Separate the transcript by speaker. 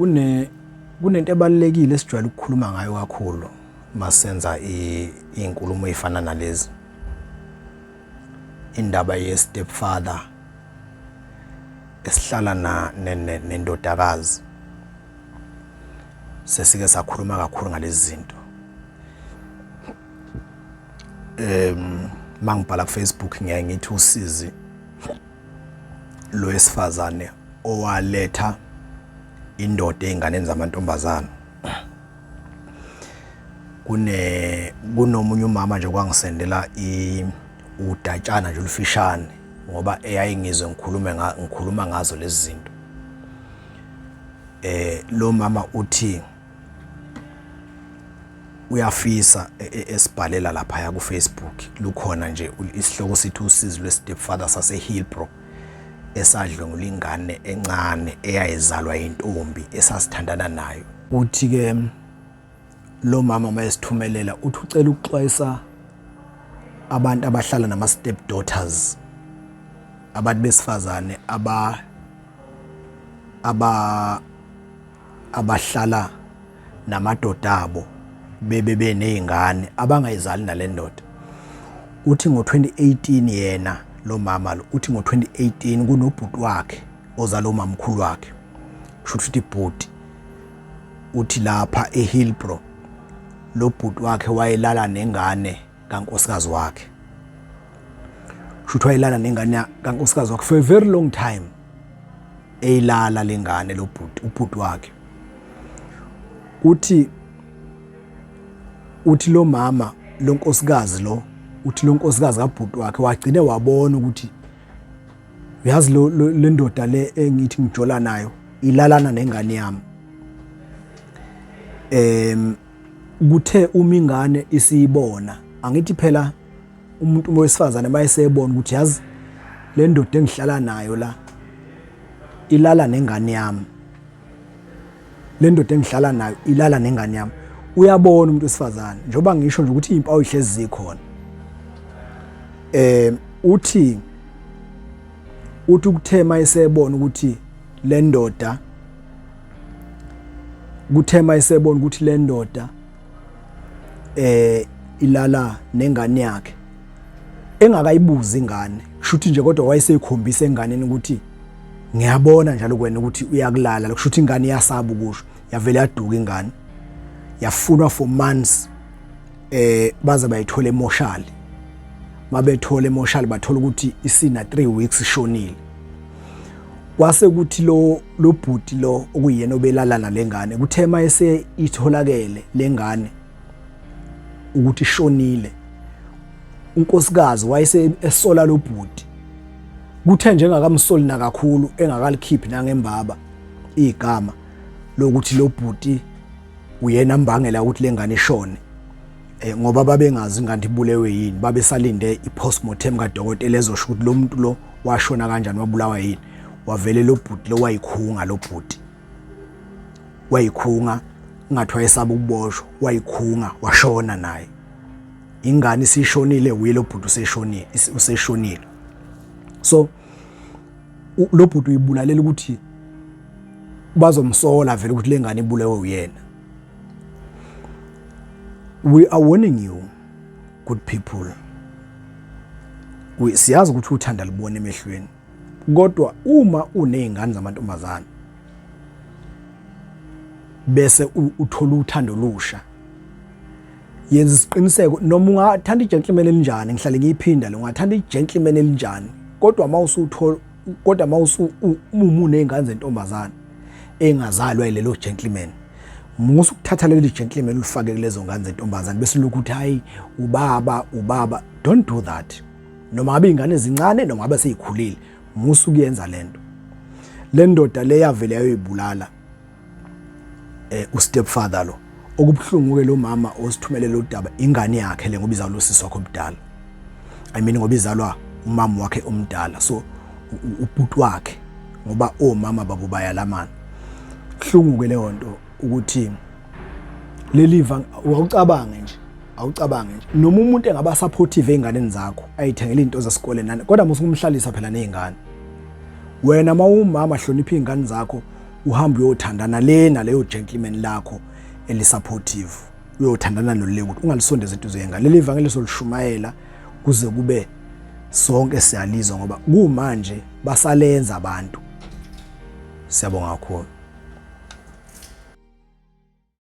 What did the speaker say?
Speaker 1: Kunento ebalulekile esijwayele ukukhuluma ngayo kakhulu masenza iy'nkulumo ey'fana nalezi. Indaba ye-stepfather esihlala na nendodakazi. Sesike sakhuluma kakhulu ngalezi zinto. Mangibhala ku Facebook ngiyaye ngithi usizi lowesifazane owaletha indoda ezinganeni zamantombazana. Kunomunye umama nje kwangisendela udatshana nje olufishane ngoba eyayingizwe ngikhulume ngikhuluma ngazo lezi zinto. Lo mama uthi uyafisa esibhalela laphaya ku-Facebook, lukhona nje isihloko sithi usizi lwe-stepfather sase-Hillbrow esadlwengula ingane encane eyayizalwa yintombi esasithandana nayo. Uthi-ke lo mama mayesithumelela uthi ucela ukuxwayisa abantu abahlala nama-step daughters, abantu besifazane abahlala namadoda abo bebe benezingane abangayizali nalendoda. Uthi ngo-2018 yena lo mama lo uthi ngo-2018 kunobhuti wakhe ozala umamkhulu wakhe, kusho ukuthi ibhuti uthi lapha eHillbrow lo bhuti wakhe wayelala nengane kankosikazi wakhe, kusho ukuthi wayelala nengane kankosikazi wakhe for a very long time, eyilala lengane lo bhuti, ubhuti wakhe. Uthi lo mama lo nkosikazi lo uthi lo nkosikazi kabhuti wakhe wagcine wabona ukuthi uyazi lo le ndoda le engithi ngijola nayo ilalana nengane yami. Kuthe uma ingane isiyibona, angithi phela umuntu wesifazane mayesebona ukuthi yazi le ndoda engihlala nayo la ilala nengane yami, le ndoda engihlala nayo ilala nengane yami, uyabona umuntu wesifazane, njengoba ngisho nje ukuthi izimpawu ihlezi zikhona. Uthi ukuthe mayesebona ukuthi le ndoda, kuthe mayesebona ukuthi le ndoda ilala nengane yakhe engakayibuzi ingane, kushuthi nje kodwa wayeseyikhombisa enganeni ukuthi ngiyabona njalo kwena ukuthi uyakulala, kusho ukuthi ingane iyasaba ukusho, yavele yaduka ingane, yafunwa for months, baze bayithola emoshali. Mabethola emoshali bathola ukuthi isina 3 weeks ishonile. Kwase kuthi lo bhuti lo okuyena obelala nalengane, kuthe mayese itholakele lengane ukuthi ishonile, unkosikazi wayese esola lo bhuti. Kuthe njengakamsoli nakakhulu, engakalikhiphi nangembaba igama lokuthi lo bhuti uyena mbangela ukuthi lengane ishone, ngoba babengazi ingane ibulewe yini, babesalinde i-postmortem kadokotela ezosho ukuthi lo muntu lo washona kanjani, wabulawa yini. Wavele lo bhuti lo wayikhunga, lo bhuti wayikhunga, ngathi wayesaba ukuboshwa, wayikhunga washona naye. Ingane isishonile, uye lo bhuti useshonile, useshonile. So lo bhuti uyibulalela ukuthi bazomsola vele ukuthi lengane ibulewe uyena. We are warning you good people, siyazi ukuthi uthanda libona emehlweni, kodwa uma unezingane zamantombazane bese uthola uthando olusha, yenza isiqiniseko, noma ungathanda igentleman elinjani, ngihlale ngiyiphinda le, ungathanda igentleman elinjani, kodwa mawusuthola, kodwa mawusu uma unezingane zentombazane engazalwa yilelo gentleman, musa ukuthatha leli gentleman ulifake kulezo ngane zentombazane bese lokhu uthi hayi ubaba ubaba. Don't do that. Noma ngabe ingane ezincane noma ngabe seyikhulile, musa ukuyenza lento. Le ndoda le yavele yayoyibulala ustepfather lo. Okubuhlungu ke lo mama osithumelele udaba, ingane yakhe le, ngoba izalwa usisi wakhe omdala, I mean ngoba izalwa umama wakhe omdala, so ubhuti wakhe, ngoba omama babo bayalamana. Kuhlungu ke leyo nto ukuthi leliva, awucabange nje, awucabange nje noma umuntu engaba supportive einganeni zakho, ayithengele izinto zesikole nani, kodwa musukumhlalisa phela nezingane. Wena mawumama hlonipha izingane zakho. Uhambe uyothandana le naleyo gentleman lakho elisupportive, uyothandana nole ukuthi ungalisondeza eduze yengane. Leli ivangeli solishumayela kuze kube sonke siyalizwa, ngoba kumanje basalenza abantu. Siyabonga kakhulu.